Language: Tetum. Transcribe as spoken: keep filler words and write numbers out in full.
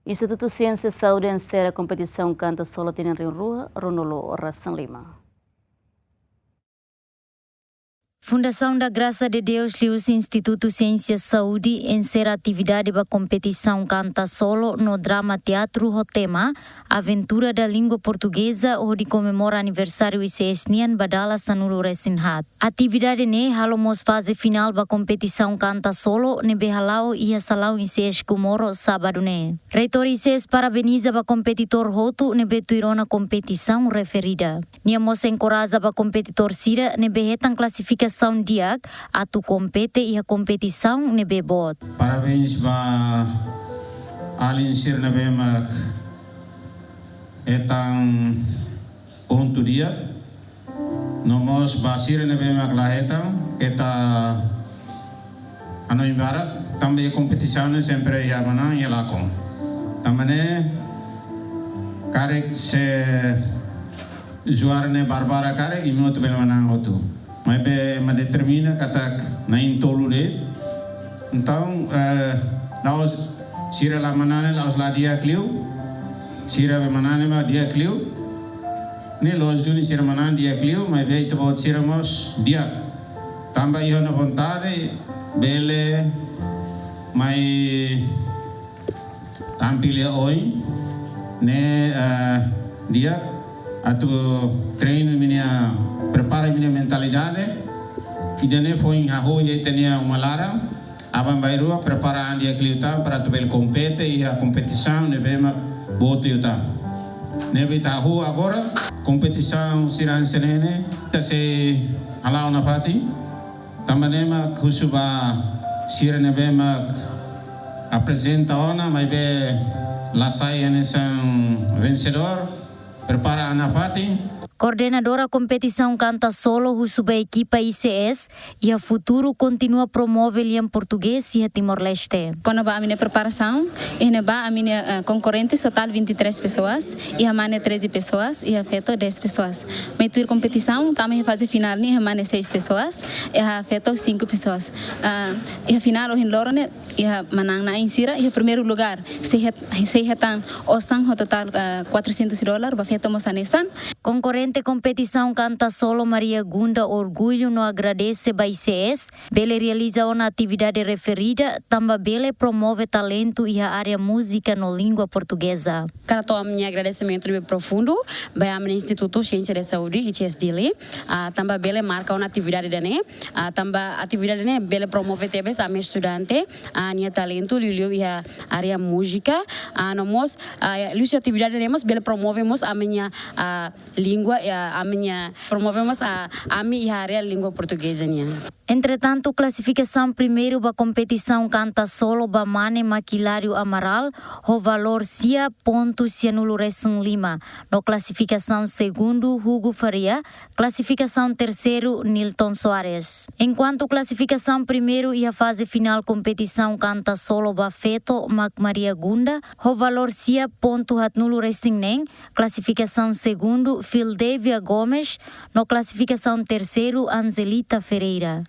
Institutu Siénsia Saúde ensera kompetisaun kanta solo tinan rihun rua ruanulu resin lima. Fundasaun da Graça de Deus liuhusi Institutu Siénsia Saúde ensera atividade ba kompetisaun kanta solo no drama teatru ho tema Aventura da Língua Portuguesa, hodi komemora aniversáriu I C S nian ba dala sanulu resin haat. Atividade ne'e halo mós faze finál ba kompetisaun kanta solo ne'ebé hala'o iha salaun I C S Comoro sábadu ne'e. Reitór I C S parabeniza ba kompetidór hotu ne'ebé tuir ona kompetisaun referida. Nia mós enkoraja ba kompetidór sira ne'ebé hetan klasifikasaun di'ak atu kompete iha kompetisaun ne'ebé boot. Parabéns ba alin sira ne'ebé mak hetan pontu di'ak. No mós ba sira ne'ebé mak la hetan, keta hanoin barak, tanba iha kompetisaun ne'e sempre iha manán iha lakon. Tanba ne'e karik se juara ne'e barbarak karik, imi hotu bele manán hotu. Maibé ema determina katak na'in-tolu de'it. Entaun, eh, la'ós sira la manán ne'e la'ós la di'ak liu. Sira be manán ne'e mak di'ak liu. Ne'e la'ós duni sira manán di'ak liu, maibé ita-boot sira mós di'ak. Tanba iha ona vontade, bele mai tampil iha oin ne'e, eh, di'ak atu treinu imi-nia, prepara imi-nia mentalidade. Ida-ne'e foin hahú iha ita-nia uma laran. Aban-bainrua prepara an di'ak liután para atu bele kompete iha kompetisaun ne'ebé mak boot liután. Ne'ebé ita hahú agora kompetisaun sira hanesan ne'e ne'e ita sei hala'o nafatin. Tanba ne'e mak husu ba sira ne'ebé mak aprezenta ona, maibé la sai hanesan vensedór, prepara an nafatin. Koordenadora kompetisaun kanta solo husu ba ekipa I C S iha futuru kontinua promove lian portugés iha Timor-Leste. Kona-ba ami-nia preparasaun, iha ne'ebá ami-nia, eh, konkorrentes totál vinte e três pessoas, iha mane treze pessoas, iha feto dez pessoas. Mai tuir kompetisaun, tama iha faze finál ne'e iha mane seis pessoas, iha feto cinco pessoas. Ah, iha finál ohin loron ne'e, iha manán na'in sira, iha primeiru lugar, sei het-, sei hetan osan ho totál, ah, quatrocentos dólar, ba feto mós hanesan. Konkorrente kompetisaun kanta solo Maria Gunda orgullu no agradese ba I C S, bele realiza ona atividade referida, tanba bele promove talentu iha área múzika no língua portugeza. Hakarak hato'o ami-nia agradesimentu ne'ebé profundu ba ami-nia Institutu Siénsia da Saúde, I C S Dili, ah, tanba bele marka ona atividade ida-ne'e, ah, tanba atividade ne'e bele promove tebes ami estudante, ah, nia talentu liuliu iha área múzika, ah, no mós, ah, liuhusi atividade ne'e mós bele promove mós ami-nia, ah, língua, ah, ami-nia, promove mós, ah, ami iha área língua portugeza nian. Entretantu, klasifikasaun primeiru ba kompetisaun kanta solo ba mane mak Hilário Amaral, ho valór sia pontu sianulu resin lima, no klasifikasaun segundu Hugo Faria, klasifikasaun terseiru Nilton Soares. Enkuantu klasifikasaun primeiru iha faze finál kompetisaun kanta solo ba feto mak Maria Gunda, ho valór sia pontu haatnulu resin neen, klasifikasaun segundu Fildevia Gomes, no klasifikasaun terseiru Angelita Ferreira.